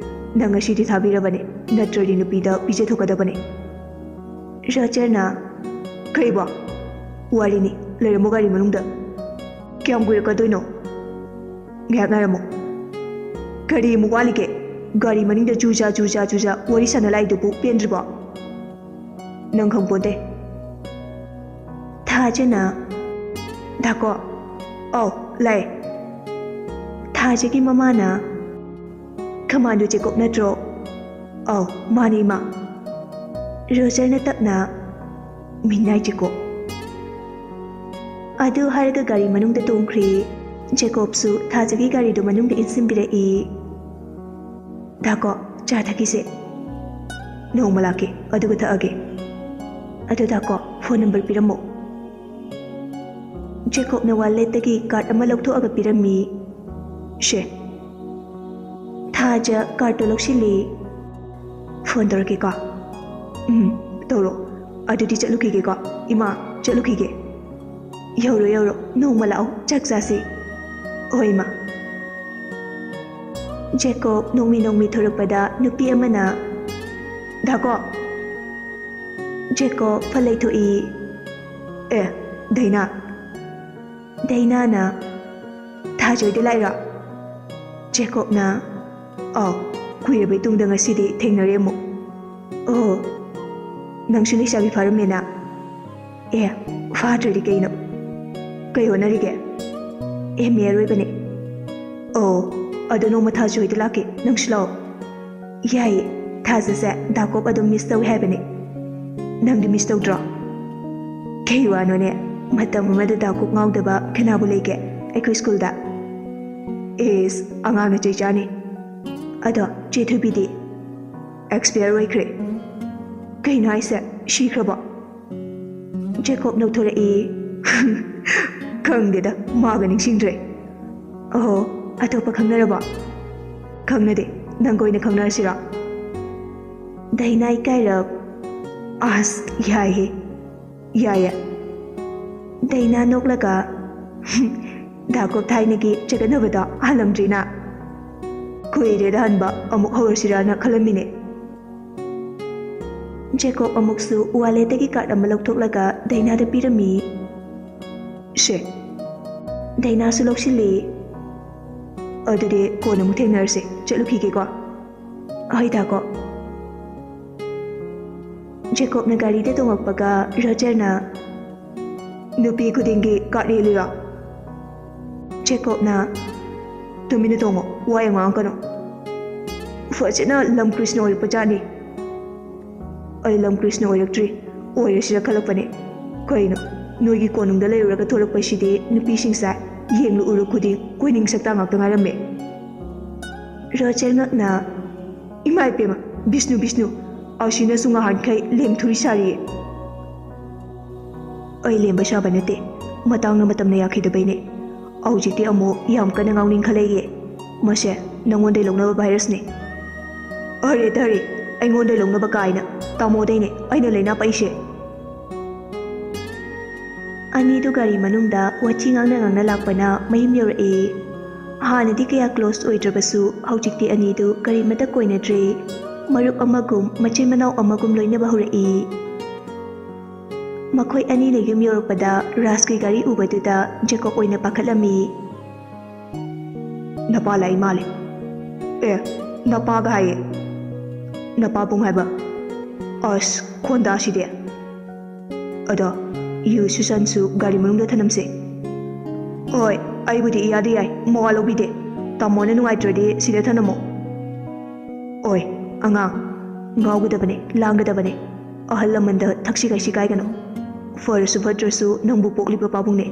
ꯅꯪ ꯉꯁꯤꯗꯤ ꯊꯥꯕꯤꯔꯕꯅꯦ, ꯅꯠꯇ꯭ꯔꯗꯤ ꯅꯨꯄꯤꯗ ꯄꯤꯖꯊꯣꯛꯀꯗꯕꯅꯦ꯫" ꯔꯣꯖꯔꯅ, "ꯀꯩꯕꯣ? ꯋꯥꯔꯤꯅꯤ, ꯂꯩꯔꯝꯃꯣ ꯒꯥꯔꯤ ꯃꯅꯨꯡꯗ꯫ ꯀꯌꯥꯝ ꯀꯨꯏꯔꯛꯀꯗꯣꯏꯅꯣ? ꯉꯥꯏꯍꯥꯛ ꯉꯥꯏꯔꯝꯃꯣ꯫ ꯀꯔꯤ ꯑꯃꯨꯛ ꯋꯥꯠꯂꯤꯒꯦ? ꯒꯥꯔꯤ ꯃꯅꯤꯡꯗ ꯖꯨꯖꯥ, ꯖꯨꯖꯥ, ꯖꯨꯖꯥ ꯋꯥꯔꯤ ꯁꯥꯟꯅ ꯂꯥꯛꯏꯗꯨꯕꯨ ꯄꯦꯟꯗ꯭ꯔꯤꯕꯣ? ꯅꯪ ꯈꯪꯄꯣꯟꯇꯦ꯫" ꯊꯥꯖꯅ, "ꯗꯥꯀꯣ꯫" "ꯑꯧ, ꯂꯥꯛꯑꯦ꯫" ꯊꯥꯖꯒꯤ ꯃꯃꯥꯅ, "ꯈꯃꯥꯟꯗꯨ ꯖꯦꯀꯣꯕ ꯅꯠꯇ꯭ꯔꯣ?" "ꯑꯧ, ꯃꯥꯅꯦ, ꯏꯃꯥ꯫" ꯔꯣꯖꯔꯅ ꯇꯞꯅ, "ꯃꯤꯅꯥꯏ ꯖꯦꯀꯣꯕ꯫" ꯑꯗꯨ ꯍꯥꯏꯔꯒ ꯒꯥꯔꯤ ꯃꯅꯨꯡꯗ ꯇꯣꯡꯈ꯭ꯔꯤ꯫ ꯖꯦꯀꯣꯕꯁꯨ ꯊꯥꯖꯒꯤ ꯒꯥꯔꯤꯗꯨ ꯃꯅꯨꯡꯗ ꯏꯟꯁꯤꯟꯕꯤꯔꯛꯏ꯫ "ꯗꯥꯀꯣ, ꯆꯥ ꯊꯛꯈꯤꯁꯦ꯫ ꯅꯣꯡꯃ ꯂꯥꯛꯀꯦ, ꯑꯗꯨꯒ ꯊꯛꯑꯒꯦ꯫ ꯑꯗꯨ ꯗꯥꯀꯣ, ꯐꯣꯟ ꯅꯝꯕꯔ ꯄꯤꯔꯝꯃꯣ꯫" ꯖꯦꯀꯣꯕꯅ ꯋꯥꯂꯦꯠꯇꯒꯤ ꯀꯥꯔꯗ ꯑꯃ ꯂꯧꯊꯣꯛꯑꯒ ꯄꯤꯔꯝꯃꯤ꯫ "ꯁꯦ꯫" ꯊꯥꯖ ꯀꯥꯔꯗꯇꯣ ꯂꯧꯁꯤꯜꯂꯤ꯫ "ꯐꯣꯟ ꯇꯧꯔꯛꯀꯦꯀꯣ꯫" "ꯎꯝ, ꯇꯧꯔꯣ꯫ ꯑꯗꯨꯗꯤ ꯆꯠꯂꯨꯈꯤꯒꯦꯀꯣ꯫ ꯏꯃꯥ, ꯆꯠꯂꯨꯈꯤꯒꯦ꯫" "ꯌꯧꯔꯣ, ꯌꯧꯔꯣ꯫ ꯅꯣꯡꯃ ꯂꯥꯛꯑꯣ, ꯆꯥꯛ ꯆꯥꯁꯤ꯫" "ꯍꯣꯏ, ꯏꯃꯥ꯫" ꯖꯦꯀꯣꯕ ꯅꯣꯡꯃꯤ ꯅꯣꯡꯃꯤ ꯊꯣꯔꯛꯄꯗ ꯅꯨꯄꯤ ꯑꯃꯅ, "ꯗꯥꯀꯣ꯫" ꯖꯦꯀꯣꯕ ꯐꯠ ꯂꯩꯊꯣꯛꯏ꯫ "ꯑꯦ, ꯗꯩꯅꯥ꯫" ꯗꯩꯅꯥꯅ, "ꯊꯥꯖꯣꯏꯗ ꯂꯥꯛꯏꯔꯣ?" ꯖꯦꯀꯣꯕꯅ, "ꯑꯥꯎ, ꯀꯨꯏꯔꯕꯩ ꯇꯨꯡꯗ ꯉꯁꯤꯗꯤ ꯊꯦꯡꯅꯔꯦ ꯑꯃꯨꯛ꯫ ꯑꯣ, ꯅꯪꯁꯨ ꯂꯩꯁꯥꯕꯤ ꯐꯥꯔꯝꯃꯦꯅ?" "ꯑꯦ, ꯐꯥꯗ꯭ꯔꯗꯤ ꯀꯩꯅꯣ? ꯀꯩ ꯍꯣꯠꯅꯔꯤꯒꯦ?" "ꯑꯦꯝ ꯑꯦ ꯑꯔꯣꯏꯕꯅꯦ꯫" "ꯑꯣ, ꯑꯗꯣ ꯅꯣꯡꯃ ꯊꯥꯖꯣꯏꯗ ꯂꯥꯛꯀꯦ, ꯅꯪꯁꯨ ꯂꯥꯛꯑꯣ꯫" "ꯌꯥꯏꯌꯦ, ꯊꯥꯖꯁꯦ ꯗꯥꯀꯣꯞ ꯑꯗꯨꯝ ꯃꯤꯁ ꯇꯧꯏ ꯍꯥꯏꯕꯅꯦ꯫ ꯅꯪꯗꯤ ꯃꯤꯁ ꯇꯧꯗ꯭ꯔꯣ?" "ꯀꯩ ꯋꯥꯅꯣꯅꯦ, ꯃꯇꯝ ꯑꯃꯗ ꯗꯥꯀꯣꯞ ꯉꯥꯎꯗꯕ ꯀꯅꯥꯕꯨ ꯂꯩꯒꯦ ꯑꯩꯈꯣꯏ ꯁ꯭ꯀꯨꯜꯗ?" "ꯏꯁ, ꯑꯉꯥꯡꯅ ꯆꯩ ꯆꯥꯅꯤ꯫" "ꯑꯗꯣ ꯆꯦ ꯊꯣꯏꯕꯤꯗꯤ?" "ꯑꯦꯛꯁꯄꯤꯌꯔ ꯑꯣꯏꯈ꯭ꯔꯦ꯫" "ꯀꯩꯅꯣ ꯍꯥꯏꯁꯦ, ꯁꯤꯈ꯭ꯔꯕꯣ?" ꯖꯦꯀꯣꯕ ꯅꯧꯊꯣꯔꯛꯏ꯫ "ꯈꯪꯗꯦꯗ, ꯃꯥꯒ ꯅꯤꯡꯁꯤꯡꯗ꯭ꯔꯦ꯫" "ꯑꯣꯍꯣ, ꯑꯇꯣꯞꯄ ꯈꯪꯅꯔꯕꯣ?" "ꯈꯪꯅꯗꯦ, ꯅꯪꯒ ꯑꯣꯏꯅ ꯈꯪꯅꯔꯁꯤꯔꯣ?" ꯗꯥꯏꯅꯥ ꯏꯀꯥꯏꯔꯞ, "ꯑꯁ, ꯌꯥꯏꯍꯦ, ꯌꯥꯏꯌꯦ꯫" ꯗꯥꯏꯅꯥ ꯅꯣꯛꯂꯒ, "ꯗꯥꯀꯣꯞ ꯊꯥꯏꯅꯒꯤ ꯆꯒꯠꯅꯕꯗꯣ ꯍꯜꯂꯝꯗ꯭ꯔꯤꯅ? ꯀꯨꯏꯔꯦꯗ ꯍꯟꯕ, ꯑꯃꯨꯛ ꯍꯧꯔꯁꯤꯔꯥꯅ ꯈꯜꯂꯝꯃꯤꯅꯦ꯫" ꯖꯦꯀꯣꯕ ꯑꯃꯨꯛꯁꯨ ꯋꯥꯂꯦꯠꯇꯒꯤ ꯀꯥꯔꯗ ꯑꯃ ꯂꯧꯊꯣꯛꯂꯒ ꯗꯥꯏꯅꯥꯗ ꯄꯤꯔꯝꯃꯤ꯫ "ꯁꯦ꯫" ꯗꯥꯏꯅꯥꯁꯨ ꯂꯧꯁꯤꯜꯂꯤ꯫ "ꯑꯗꯨꯗꯤ ꯀꯣꯟꯅ ꯑꯃꯨꯛ ꯊꯦꯡꯅꯔꯁꯦ, ꯆꯠꯂꯨꯈꯤꯒꯦꯀꯣ꯫" "ꯍꯣꯏ, ꯗꯥꯀꯣ꯫" ꯖꯦꯀꯣꯕꯅ ꯒꯥꯔꯤꯗ ꯇꯣꯡꯉꯛꯄꯒ ꯔꯣꯖꯔꯅ, "ꯅꯨꯄꯤ ꯈꯨꯗꯤꯡꯒꯤ ꯀꯥꯔꯗ ꯌꯦꯜꯂꯤꯔꯣ?" ꯖꯦꯀꯣꯕꯅ, ꯇꯨꯃꯤꯟꯅ ꯇꯣꯡꯉꯣ, ꯋꯥ ꯌꯥꯝ ꯉꯥꯡꯉꯛꯀꯅꯨ꯫ ꯐꯖꯅ ꯂꯝ ꯀ꯭ꯔꯤꯁꯅ ꯑꯣꯏꯔꯛꯄ ꯖꯥꯠꯅꯤ꯫ ꯑꯩ ꯂꯝ ꯀ꯭ꯔꯤꯁꯅ ꯑꯣꯏꯔꯛꯇ꯭ꯔꯤ, ꯑꯣꯏꯔꯁꯤꯔ ꯈꯜꯂꯛꯄꯅꯦ꯫ ꯀꯩꯅꯣ, ꯅꯣꯏꯒꯤ ꯀꯣꯅꯨꯡꯗ ꯂꯩꯔꯨꯔꯒ ꯊꯣꯔꯛꯄꯁꯤꯗꯤ ꯅꯨꯄꯤꯁꯤꯡꯁꯦ ꯌꯦꯡꯂꯨ ꯎꯔꯨ ꯈꯨꯗꯤꯡ ꯀꯣꯏꯅꯤꯡ ꯁꯛꯇ ꯉꯥꯛꯇ ꯉꯥꯏꯔꯝꯃꯦ꯫ ꯔꯣꯖꯔ ꯉꯛꯅ, "ꯏꯃꯥ ꯏꯄꯦꯝꯃ, ꯕꯤꯁꯅꯨ, ꯕꯤꯁꯅꯨ, ꯑꯁꯤꯅꯁꯨ ꯉꯍꯥꯟꯈꯩ ꯂꯦꯝꯊꯨꯔꯤ ꯁꯥꯔꯤꯌꯦ"꯫ ꯑꯩ ꯂꯦꯝꯕ ꯁꯥꯕ ꯅꯠꯇꯦ, ꯃꯇꯥꯡꯅ ꯃꯇꯝꯅ ꯌꯥꯈꯤꯗꯕꯩꯅꯦ꯫ ꯍꯧꯖꯤꯛꯇꯤ ꯑꯃꯨꯛ ꯌꯥꯝ ꯀꯟꯅ ꯉꯥꯎꯅꯤꯡꯈꯠꯂꯛꯏꯌꯦ꯫ ꯃꯁꯦ ꯅꯪꯉꯣꯟꯗꯩ ꯂꯧꯅꯕ ꯚꯥꯏꯔꯁꯅꯦ꯫ "ꯑꯔꯦ ꯇꯥꯔꯦ, ꯑꯩꯉꯣꯟꯗꯩ ꯂꯧꯅꯕ ꯀꯥꯏꯅ, ꯇꯥꯃꯣꯗꯩꯅꯦ ꯑꯩꯅ ꯂꯩꯅꯥ ꯄꯛꯏꯁꯦ"꯫ ꯑꯅꯤꯗꯨ ꯒꯥꯔꯤ ꯃꯅꯨꯡꯗ ꯋꯥꯊꯤ ꯉꯥꯡꯅ ꯉꯥꯡꯅ ꯂꯥꯛꯄꯅ ꯃꯌꯨꯝ ꯌꯧꯔꯛꯑꯦ꯫ ꯍꯥꯟꯅꯗꯤ ꯀꯌꯥ ꯀ꯭ꯂꯣꯁ ꯑꯣꯏꯗ꯭ꯔꯕꯁꯨ ꯍꯧꯖꯤꯛꯇꯤ ꯑꯅꯤꯗꯨ ꯀꯔꯤꯃꯠꯇ ꯀꯣꯏꯅꯗ꯭ꯔꯦ꯫ ꯃꯔꯨꯞ ꯑꯃꯒꯨꯝ, ꯃꯆꯤꯟ ꯃꯅꯥꯎ ꯑꯃꯒꯨꯝ ꯂꯣꯏꯅꯕ ꯍꯧꯔꯛꯏ꯫ ꯃꯈꯣꯏ ꯑꯅꯤꯅ ꯌꯨꯝ ꯌꯧꯔꯛꯄꯗ ꯔꯥꯖꯀꯤ ꯒꯥꯔꯤ ꯎꯕꯗꯨꯗ ꯖꯦꯀꯣꯕ ꯑꯣꯏꯅ ꯄꯥꯈꯠꯂꯝꯃꯤ꯫ "ꯅꯄꯥ ꯂꯥꯛꯏ ꯃꯥꯜꯂꯦ"꯫ "ꯑꯦ, ꯅꯄꯥꯒ ꯍꯥꯏꯌꯦ"꯫ "ꯅꯄꯥꯕꯨꯡ ꯍꯥꯏꯕ"꯫ "ꯑꯁ, ꯈꯣꯟꯗꯥꯁꯤꯗꯤ"꯫ "ꯑꯗꯣ, ꯌꯨ ꯁꯨꯁꯟꯁꯨ ꯒꯥꯔꯤ ꯃꯅꯨꯡꯗ ꯊꯅꯝꯁꯦ"꯫ "ꯍꯣꯏ, ꯑꯩꯕꯨꯗꯤ ꯏꯌꯥꯗ ꯌꯥꯏ, ꯃꯋꯥ ꯂꯧꯕꯤꯗꯦ꯫ ꯇꯥꯃꯣꯅ ꯅꯨꯡꯉꯥꯏꯇ꯭ꯔꯗꯤ ꯁꯤꯗ ꯊꯅꯝꯃꯣ"꯫ "ꯑꯣꯏ, ꯑꯉꯥꯡ, ꯉꯥꯎꯒꯗꯕꯅꯦ, ꯂꯥꯡꯒꯗꯕꯅꯦ꯫ ꯑꯍꯜ ꯂꯃꯟꯗ ꯊꯛꯁꯤ ꯈꯥꯁꯤ ꯀꯥꯏꯒꯅꯨ꯫ ꯐꯔꯁꯨ ꯐꯠꯇ꯭ꯔꯁꯨ ꯅꯪꯕꯨ ꯄꯣꯛꯂꯤꯕ ꯄꯥꯕꯨꯡꯅꯦ꯫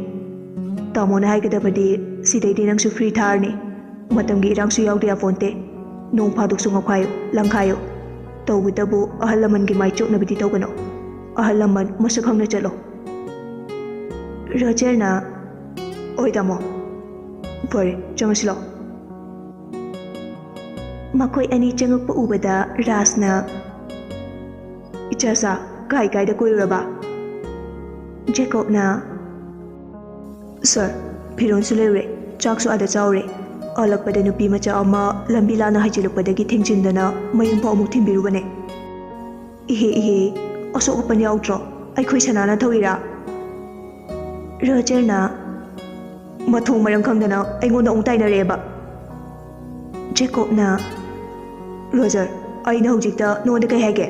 ꯇꯥꯃꯣꯅ ꯍꯥꯏꯒꯗꯕꯗꯤ ꯁꯤꯗꯩꯗꯤ ꯅꯪꯁꯨ ꯐ꯭ꯔꯤ ꯊꯥꯔꯅꯤ꯫ ꯃꯇꯝꯒꯤ ꯏꯔꯥꯡꯁꯨ ꯌꯥꯎꯗ ꯌꯥꯄꯣꯟꯇꯦ꯫ ꯅꯣꯡ ꯐꯥꯗꯣꯛꯁꯨ ꯉꯥꯎꯈꯥꯏꯌꯨ, ꯂꯪꯈꯥꯏꯌꯨ꯫ ꯇꯧꯕꯇꯕꯨ ꯑꯍꯜ ꯂꯃꯟꯒꯤ ꯃꯥꯏ ꯆꯣꯞꯅꯕꯗꯤ ꯇꯧꯒꯅꯨ꯫ ꯑꯍꯜ ꯂꯃꯟ ꯃꯁꯛ ꯈꯪꯅ ꯆꯠꯂꯣ"꯫ ꯔꯣꯖꯔꯅ, "ꯑꯣꯏ ꯇꯥꯃꯣ"꯫ "ꯐꯔꯦ, ꯆꯪꯉꯁꯤ ꯂꯥꯛꯑꯣ"꯫ ꯃꯈꯣꯏ ꯑꯅꯤ ꯆꯪꯉꯛꯄ ꯎꯕꯗ ꯔꯥꯖꯅ, "ꯏꯆꯥꯁꯥ, ꯀꯥꯏ ꯀꯥꯏꯗ ꯀꯣꯏꯔꯨꯔꯕ?" ꯖꯦꯀꯣꯕꯅ, "ꯁꯥꯔ, ꯐꯤꯔꯣꯜꯁꯨ ꯂꯩꯔꯨꯔꯦ, ꯆꯥꯛꯁꯨ ꯑꯥꯗ ꯆꯥꯎꯔꯦ꯫ ꯍꯜꯂꯛꯄꯗ ꯅꯨꯄꯤ ꯃꯆꯥ ꯑꯃ ꯂꯝꯕꯤ ꯂꯥꯟꯅ ꯍꯥꯏꯖꯤꯜꯂꯛꯄꯗꯒꯤ ꯊꯦꯡꯖꯤꯟꯗꯅ ꯃꯌꯨꯝ ꯐꯥꯎ ꯑꯃꯨꯛ ꯊꯤꯟꯕꯤꯔꯨꯕꯅꯦ"꯫ "ꯏꯍꯦ, ꯏꯍꯦ, ꯑꯁꯣꯛ ꯑꯄꯟ ꯌꯥꯎꯗ꯭ꯔꯣ? ꯑꯩꯈꯣꯏ ꯁꯅꯥꯅ ꯊꯧꯏꯔꯥ?" ꯔꯣꯖꯔꯅ, "ꯃꯊꯣꯡ ꯃꯔꯝ ꯈꯪꯗꯅ ꯑꯩꯉꯣꯟꯗ ꯑꯃꯨꯛ ꯇꯥꯏꯅꯔꯛꯑꯦꯕ"꯫ ꯖꯦꯀꯣꯕꯅ, "ꯔꯣꯖꯔ, ꯑꯩꯅ ꯍꯧꯖꯤꯛꯇ ꯅꯉꯣꯟꯗ ꯀꯩ ꯍꯥꯏꯒꯦ?"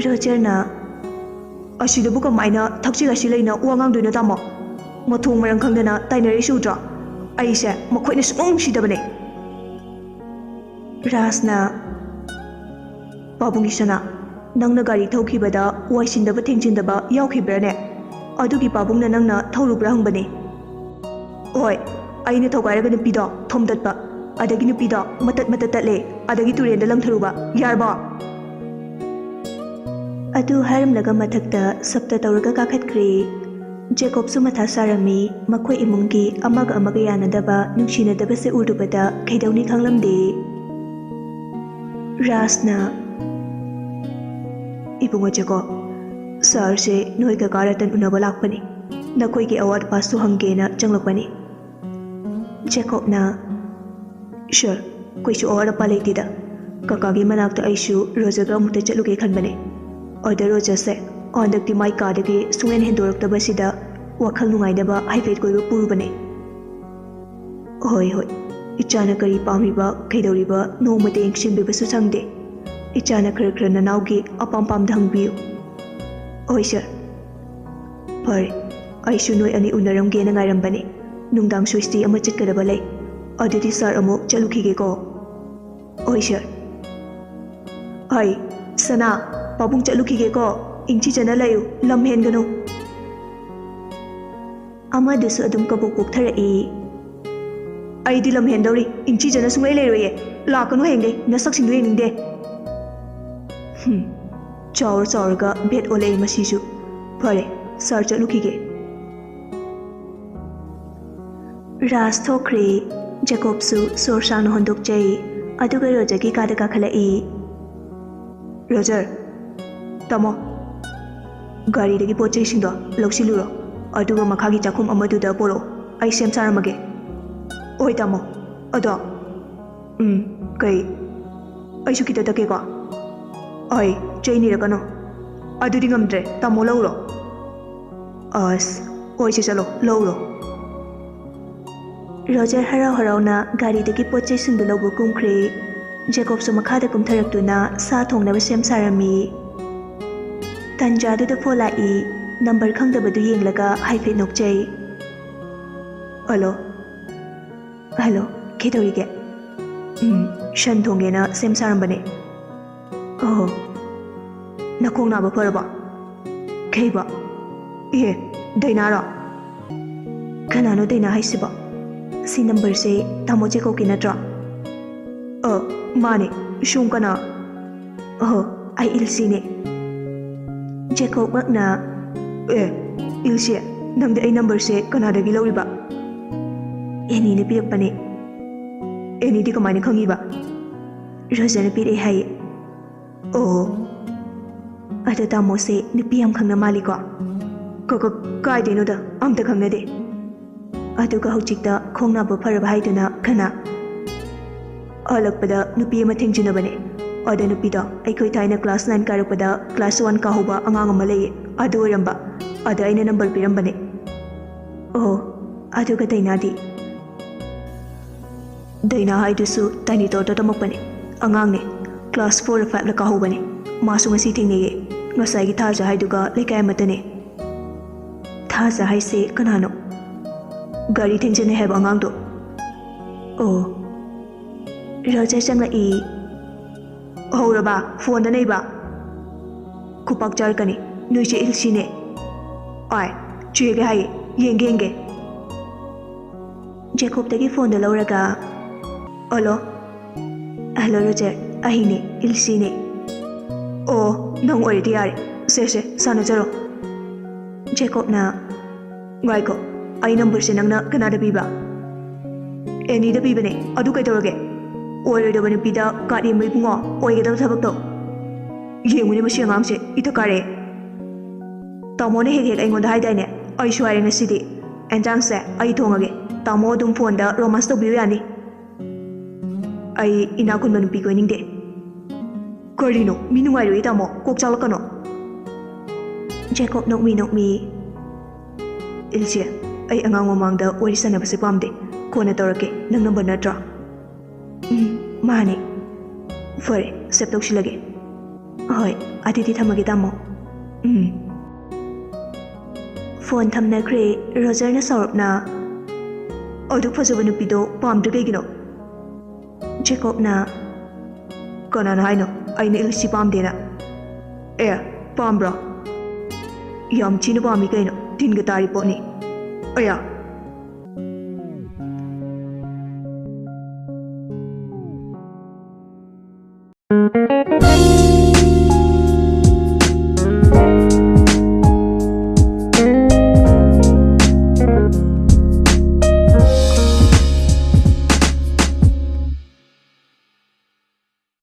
ꯔꯣꯖꯔꯅ, "ꯑꯁꯤꯗꯕꯨ ꯀꯃꯥꯏꯅ ꯊꯛꯁꯤ ꯈꯥꯁꯤ ꯂꯩꯅ ꯋꯥ ꯉꯥꯡꯗꯣꯏꯅꯣ ꯇꯥꯃꯣ? ꯃꯊꯣꯡ ꯃꯔꯝ ꯈꯪꯗꯅ ꯇꯥꯏꯅꯔꯛꯏꯁꯤ ꯎꯗ꯭ꯔꯣ?" ꯑꯩꯁꯦ ꯃꯈꯣꯏꯅ ꯁꯨꯡꯅꯨꯡ ꯅꯨꯡꯁꯤꯗꯕꯅꯦ꯫ ꯔꯥꯖꯅ, "ꯄꯥꯕꯨꯡꯒꯤ ꯁꯅꯥ, ꯅꯪꯅ ꯒꯥꯔꯤ ꯊꯧꯈꯤꯕꯗ ꯋꯥꯏꯁꯤꯟꯗꯕ ꯊꯦꯡꯖꯤꯟꯗꯕ ꯌꯥꯎꯈꯤꯕ꯭ꯔꯥꯅꯦ? ꯑꯗꯨꯒꯤ ꯄꯥꯕꯨꯡꯅ ꯅꯪꯅ ꯊꯧꯔꯨꯕ꯭ꯔꯥ ꯍꯪꯕꯅꯦ꯫" "ꯍꯣꯏ, ꯑꯩꯅ ꯊꯧꯒꯥꯏꯔꯒ ꯅꯨꯄꯤꯗꯣ ꯊꯣꯝꯗꯠꯄ, ꯑꯗꯒꯤ ꯅꯨꯄꯤꯗꯣ ꯃꯇꯠ ꯃꯇꯠ ꯇꯠꯂꯦ, ꯑꯗꯒꯤ ꯇꯨꯔꯦꯟꯗ ꯂꯪꯊꯔꯨꯕ꯫ ꯌꯥꯔꯕꯣ?" ꯑꯗꯨ ꯍꯥꯏꯔꯝꯂꯒ ꯃꯊꯛꯇ ꯁꯞꯇ ꯇꯧꯔꯒ ꯀꯥꯈꯠꯈ꯭ꯔꯦ꯫ ꯖꯦꯀꯣꯕꯁꯨ ꯃꯊꯥ ꯁꯥꯔꯝꯃꯤ, ꯃꯈꯣꯏ ꯏꯃꯨꯡꯒꯤ ꯑꯃꯒ ꯑꯃꯒ ꯌꯥꯅꯗꯕ, ꯅꯨꯡꯁꯤꯅꯗꯕꯁꯦ ꯎꯔꯨꯕꯗ ꯀꯩꯗꯧꯅꯤ ꯈꯪꯂꯝꯗꯦ꯫ ꯔꯥꯖꯅ, "ꯏꯕꯨꯡꯉꯣ ꯖꯦꯀꯣꯕ, ꯁꯥꯔꯁꯦ ꯅꯣꯏ ꯀꯀꯥ ꯔꯇꯟ ꯎꯅꯕ ꯂꯥꯛꯄꯅꯤ, ꯅꯈꯣꯏꯒꯤ ꯑꯋꯥꯠ ꯑꯄꯥꯁꯨ ꯍꯪꯒꯦꯅ ꯆꯪꯂꯛꯄꯅꯤ꯫" ꯖꯦꯀꯣꯕꯅ, "ꯁꯥꯔ, ꯀꯩꯁꯨ ꯑꯋꯥꯠ ꯑꯄꯥ ꯂꯩꯇꯦꯗ꯫ ꯀꯀꯥꯒꯤ ꯃꯅꯥꯛꯇ ꯑꯩꯁꯨ ꯔꯣꯖꯔꯒ ꯑꯃꯨꯛꯇ ꯆꯠꯂꯨꯒꯦ ꯈꯟꯕꯅꯦ꯫ ꯑꯗ ꯔꯣꯖꯔꯁꯦ ꯍꯟꯗꯛꯇꯤ ꯃꯥꯏ ꯀꯥꯗꯒꯤ ꯁꯨꯡꯍꯦꯟ ꯍꯦꯟꯗꯣꯔꯛꯇꯕꯁꯤꯗ ꯋꯥꯈꯜ ꯅꯨꯡꯉꯥꯏꯅꯕ ꯍꯥꯏꯐꯦꯠ ꯀꯣꯏꯕ ꯄꯨꯔꯨꯕꯅꯦ꯫" "ꯍꯣꯏ, ꯍꯣꯏ꯫ ꯏꯆꯥꯅ ꯀꯔꯤ ꯄꯥꯝꯃꯤꯕ, ꯀꯩꯗꯧꯔꯤꯕ ꯅꯣꯡꯃꯇ ꯌꯦꯡꯁꯤꯟꯕꯤꯕꯁꯨ ꯁꯪꯗꯦ꯫ ꯏꯆꯥꯅ ꯈꯔ ꯈꯔ ꯅꯅꯥꯎꯒꯤ ꯑꯄꯥꯝ ꯄꯥꯝꯗ ꯍꯪꯕꯤꯌꯨ꯫" "ꯍꯣꯏ, ꯁꯥꯔ꯫ ꯐꯔꯦ, ꯑꯩꯁꯨ ꯅꯣꯏ ꯑꯅꯤ ꯎꯅꯔꯝꯒꯦꯅ ꯉꯥꯏꯔꯝꯕꯅꯦ꯫ ꯅꯨꯡꯗꯥꯡ ꯁ꯭ꯋꯤꯁꯇꯤ ꯑꯃ ꯆꯠꯀꯗꯕ ꯂꯩ꯫ ꯑꯗꯨꯗꯤ ꯁꯥꯔ ꯑꯃꯨꯛ ꯆꯠꯂꯨꯈꯤꯒꯦꯀꯣ꯫" "ꯍꯣꯏ, ꯁꯥꯔ꯫" "ꯍꯩ, ꯁꯅꯥ, ꯄꯥꯕꯨꯡ ꯆꯠꯂꯨꯈꯤꯒꯦꯀꯣ꯫ ꯏꯪꯆꯤꯖꯅ ꯂꯩꯌꯨ, ꯂꯝ ꯍꯦꯟꯒꯅꯨ꯫" ꯑꯃꯗꯨꯁꯨ ꯑꯗꯨꯝ ꯀꯕꯣꯛ ꯄꯣꯛꯊꯔꯛꯏ꯫ "ꯑꯩꯗꯤ ꯂꯝ ꯍꯦꯟꯗꯧꯔꯤ, ꯏꯪꯆꯤꯖꯅ ꯁꯨꯡꯂꯩ ꯂꯩꯔꯣꯏꯌꯦ꯫ ꯂꯥꯛꯀꯅꯨ ꯍꯌꯦꯡꯗꯩ, ꯅꯁꯛꯁꯤꯡꯗꯣ ꯌꯦꯡꯅꯤꯡꯗꯦ꯫" ꯍꯨꯝ, ꯆꯥꯎꯔ ꯆꯥꯎꯔꯒ ꯚꯦꯠ ꯑꯣꯜꯂꯛꯑꯦ ꯃꯁꯤꯁꯨ꯫ ꯐꯔꯦ, ꯁꯥꯔ ꯆꯠꯂꯨꯈꯤꯒꯦ꯫ ꯔꯥꯖ ꯊꯣꯛꯈ꯭ꯔꯦ꯫ ꯖꯦꯀꯣꯕꯁꯨ ꯁꯣꯔ ꯁꯥꯡꯅ ꯍꯣꯟꯗꯣꯛꯆꯩ, ꯑꯗꯨꯒ ꯔꯣꯖꯔꯒꯤ ꯀꯥꯗ ꯀꯥꯈꯠꯂꯛꯏ꯫ "ꯔꯣꯖꯔ, ꯇꯥꯃꯣ, ꯒꯥꯔꯤꯗꯒꯤ ꯄꯣꯠ ꯆꯩꯁꯤꯡꯗꯣ ꯂꯧꯁꯤꯜꯂꯨꯔꯣ, ꯑꯗꯨꯒ ꯃꯈꯥꯒꯤ ꯆꯥꯛꯈꯨꯝ ꯑꯃꯗꯨꯗ ꯄꯣꯔꯛꯑꯣ, ꯑꯩ ꯁꯦꯝ ꯁꯥꯔꯝꯃꯒꯦ꯫" "ꯍꯣꯏ ꯇꯥꯃꯣ, ꯑꯗꯣ, ꯎꯝ, ꯀꯩ, ꯑꯩꯁꯨ ꯈꯤꯇ ꯇꯛꯀꯦꯀꯣ꯫" "ꯑꯩ ꯆꯩ ꯅꯤꯔꯛꯀꯅꯣ꯫" "ꯑꯗꯨꯗꯤ ꯉꯝꯗ꯭ꯔꯦ, ꯇꯥꯃꯣ ꯂꯧꯔꯣ꯫" "ꯑꯁ, ꯍꯣꯏꯁꯦ, ꯆꯠꯂꯣ, ꯂꯧꯔꯣ꯫" ꯔꯣꯖꯔ ꯍꯔꯥꯎ ꯍꯔꯥꯎꯅ ꯒꯥꯔꯤꯗꯒꯤ ꯄꯣꯠ ꯆꯩꯁꯤꯡꯗꯨ ꯂꯧꯕ ꯀꯨꯝꯈ꯭ꯔꯦ꯫ ꯖꯦꯀꯣꯕꯁꯨ ꯃꯈꯥꯗ ꯀꯨꯝꯊꯔꯛꯇꯨꯅ ꯁꯥ ꯊꯣꯡꯅꯕ ꯁꯦꯝ ꯁꯥꯔꯝꯃꯤ꯫ ꯇꯟꯖꯥꯗꯨꯗ ꯐꯣꯟ ꯂꯥꯛꯏ꯫ ꯅꯝꯕꯔ ꯈꯪꯗꯕꯗꯨ ꯌꯦꯡꯂꯒ ꯍꯥꯏꯐꯦꯠ ꯅꯣꯛꯆꯩ꯫ "ꯍꯜꯂꯣ꯫" ꯍꯜꯂꯣ, ꯀꯩꯗꯧꯔꯤꯒꯦ? ꯎꯝ, ꯁꯟ ꯊꯣꯡꯒꯦꯅ ꯁꯦꯝ ꯁꯥꯔꯝꯕꯅꯦ꯫ ꯑꯣ, ꯅꯈꯣꯡ ꯅꯥꯕ ꯐꯔꯕꯣ? ꯀꯩꯕ? ꯑꯦ, ꯗꯩꯅꯥꯔꯣ? ꯀꯅꯥꯅꯣ ꯗꯩꯅꯥ ꯍꯥꯏꯁꯤꯕꯣ? ꯁꯤ ꯅꯝꯕꯔꯁꯦ ꯇꯥꯃꯣ ꯖꯦꯀꯣꯕꯀꯤ ꯅꯠꯇ꯭ꯔꯣ? ꯑ, ꯃꯥꯅꯦ꯫ ꯁꯣꯝ ꯀꯅꯥ? ꯑꯍꯣ, ꯑꯩ ꯏꯜꯁꯤꯅꯦ꯫ ꯖꯦꯀꯣꯕꯃꯛꯅ, "ꯑꯦ, ꯏꯜꯁꯤ, ꯅꯪꯗꯤ ꯑꯩ ꯅꯝꯕꯔꯁꯦ ꯀꯅꯥꯗꯒꯤ ꯂꯧꯔꯤꯕ?" "ꯑꯦꯅꯤꯅ ꯄꯤꯔꯛꯄꯅꯦ꯫" "ꯑꯦꯅꯤꯗꯤ ꯀꯃꯥꯏꯅ ꯈꯪꯉꯤꯕ?" "ꯔꯣꯖꯔꯅ ꯄꯤꯔꯛꯑꯦ ꯍꯥꯏꯌꯦ꯫" "ꯑꯣ, ꯑꯗꯣ ꯇꯥꯃꯣꯁꯦ ꯅꯨꯄꯤ ꯌꯥꯝ ꯈꯪꯅ ꯃꯥꯜꯂꯤꯀꯣ?" "ꯀ-, ꯀ-, ꯀꯥꯏꯗꯩꯅꯣꯗ, ꯑꯝꯇ ꯈꯪꯅꯗꯦ꯫" ꯑꯗꯨꯒ ꯍꯧꯖꯤꯛꯇ ꯈꯣꯡ ꯅꯥꯕ ꯐꯔꯕ ꯍꯥꯏꯗꯨꯅ ꯀꯅꯥ? ꯍꯜꯂꯛꯄꯗ ꯅꯨꯄꯤ ꯑꯃ ꯊꯦꯡꯖꯤꯟꯅꯕꯅꯦ꯫ ꯑꯗ ꯅꯨꯄꯤꯗꯣ ꯑꯩꯈꯣꯏ ꯊꯥꯏꯅ class nine ꯀꯥꯔꯛꯄꯗ class one ꯀꯥꯍꯧꯕ ꯑꯉꯥꯡ ꯑꯃ ꯂꯩꯌꯦ, ꯑꯗꯨ ꯑꯣꯏꯔꯝꯕ꯫ ꯑꯗ ꯑꯩꯅ ꯅꯝꯕꯔ ꯄꯤꯔꯝꯕꯅꯦ꯫ ꯑꯣ, ꯑꯗꯨꯒ ꯗꯩꯅꯥꯗꯤ? ꯗꯩꯅꯥ ꯍꯥꯏꯗꯨꯁꯨ ꯇꯥꯏꯅꯤ ꯇꯣꯔꯗ ꯇꯝꯃꯛꯄꯅꯦ꯫ ꯑꯉꯥꯡꯅꯦ꯫ Class four ꯐꯥꯏꯚꯂ ꯀꯥꯍꯧꯕꯅꯦ꯫ ꯃꯥꯁꯨ ꯉꯁꯤ ꯊꯦꯡꯅꯩꯌꯦ꯫ ꯉꯁꯥꯏꯒꯤ ꯊꯥꯖ ꯍꯥꯏꯗꯨꯒ ꯂꯩꯀꯥꯏ ꯑꯃꯠꯇꯅꯦ꯫ ꯊꯥꯖ ꯍꯥꯏꯁꯦ ꯀꯅꯥꯅꯣ? ꯒꯥꯔꯤ ꯊꯦꯡꯖꯤꯟꯅꯩ ꯍꯥꯏꯕ ꯑꯉꯥꯡꯗꯣ꯫ ꯑꯣ꯫ ꯔꯣꯖꯔ ꯆꯪꯂꯛꯏ꯫ "ꯍꯧꯔꯕ? ꯐꯣꯟꯗ ꯅꯩꯕ?" "ꯈꯨꯄꯥꯛ ꯆꯥꯔꯛꯀꯅꯤ꯫ ꯅꯣꯏ ꯆꯦ ꯏꯜꯁꯤꯅꯦ꯫" "ꯑꯥꯏ, ꯆꯦꯒꯦ ꯍꯥꯏꯌꯦ꯫ ꯌꯦꯡꯒꯦ, ꯌꯦꯡꯒꯦ꯫" ꯖꯦꯀꯣꯕꯇꯒꯤ ꯐꯣꯟꯗꯣ ꯂꯧꯔꯒ, "ꯍꯜꯂꯣ꯫" "ꯍꯜꯂꯣ ꯔꯣꯖꯔ, ꯑꯩꯅꯦ, ꯏꯜꯁꯤꯅꯦ꯫" "ꯑꯣ, ꯅꯪ ꯑꯣꯏꯔꯗꯤ ꯌꯥꯔꯦ꯫ ꯁꯦ, ꯁꯦ, ꯁꯥꯟꯅꯖꯔꯣ꯫" ꯖꯦꯀꯣꯕꯅ, "ꯉꯥꯏꯈꯣ, ꯑꯩ ꯅꯝꯕꯔꯁꯦ ꯅꯪꯅ ꯀꯅꯥꯗ ꯄꯤꯕ?" "ꯑꯦꯅꯤꯗ ꯄꯤꯕꯅꯦ꯫ ꯑꯗꯨ ꯀꯩꯗꯧꯔꯒꯦ? ꯑꯣꯏꯔꯣꯏꯗꯕ ꯅꯨꯄꯤꯗ ꯀꯥꯔꯗ ꯌꯦꯡꯕ ꯏꯕꯨꯡꯉꯣ, ꯑꯣꯏꯒꯗꯕ ꯊꯕꯛꯇꯣ꯫" "ꯌꯦꯡꯉꯨꯅꯦ ꯃꯁꯤ ꯑꯉꯥꯡꯁꯦ, ꯏꯊꯛ ꯀꯥꯔꯛꯑꯦ꯫" "ꯇꯥꯃꯣꯅ ꯍꯦꯛ ꯍꯦꯛ ꯑꯩꯉꯣꯟꯗ ꯍꯥꯏꯗꯥꯏꯅꯦ? ꯑꯩꯁꯨ ꯍꯥꯏꯔꯦ ꯉꯁꯤꯗꯤ꯫ ꯑꯦꯟꯖꯥꯡꯁꯦ ꯑꯩ ꯊꯣꯡꯉꯒꯦ꯫ ꯇꯥꯃꯣ ꯑꯗꯨꯝ ꯐꯣꯟꯗ ꯔꯣꯃꯥꯟꯁ ꯇꯧꯕꯤꯌꯨ ꯌꯥꯅꯤ꯫" "ꯑꯩ ꯏꯅꯥꯛ ꯈꯨꯟꯕ ꯅꯨꯄꯤ ꯀꯣꯏꯅꯤꯡꯗꯦ꯫" "ꯀꯔꯤꯅꯣ? ꯃꯤ ꯅꯨꯡꯉꯥꯏꯔꯣꯏꯌꯦ ꯇꯥꯃꯣ, ꯀꯣꯛ ꯆꯥꯛꯂꯛꯀꯅꯣ꯫" ꯖꯦꯀꯣꯕ ꯅꯣꯛꯃꯤ ꯅꯣꯛꯃꯤ, "ꯏꯜꯁꯤ, ꯑꯩ ꯑꯉꯥꯡ ꯃꯃꯥꯡꯗ ꯋꯥꯔꯤ ꯁꯥꯟꯅꯕꯁꯦ ꯄꯥꯝꯗꯦ꯫ ꯀꯣꯟꯅ ꯇꯧꯔꯛꯀꯦ, ꯅꯪ ꯅꯝꯕꯔ ꯅꯠꯇ꯭ꯔꯣ?" "ꯎꯝ, ꯃꯥꯅꯦ꯫" "ꯐꯔꯦ, ꯁꯦꯞ ꯇꯧꯁꯤꯜꯂꯒꯦ꯫" "ꯍꯣꯏ, ꯑꯗꯨꯗꯤ ꯊꯝꯃꯒꯦ ꯇꯥꯃꯣ꯫" "ꯎꯝ꯫" ꯐꯣꯟ ꯊꯝꯅꯈ꯭ꯔꯦ꯫ ꯔꯣꯖꯔꯅ ꯁꯥꯎꯔꯞꯅ, ꯑꯗꯨꯛ ꯐꯖꯕ ꯅꯨꯄꯤꯗꯣ ꯄꯥꯝꯗ꯭ꯔꯤ ꯀꯩꯒꯤꯅꯣ? ꯖꯦꯀꯣꯕꯅ, "ꯀꯅꯥꯅ ꯍꯥꯏꯅꯣ ꯑꯩꯅ ꯏꯂꯤꯁꯤ ꯄꯥꯝꯗꯦꯅ? ꯑꯦ, ꯄꯥꯝꯕ꯭ꯔꯣ? ꯌꯥꯝ ꯊꯤꯅ ꯄꯥꯝꯃꯤ ꯀꯩꯅꯣ, ꯇꯤꯟꯒ ꯇꯥꯔꯤ ꯄꯣꯠꯅꯤ꯫ ꯑꯌꯥ!"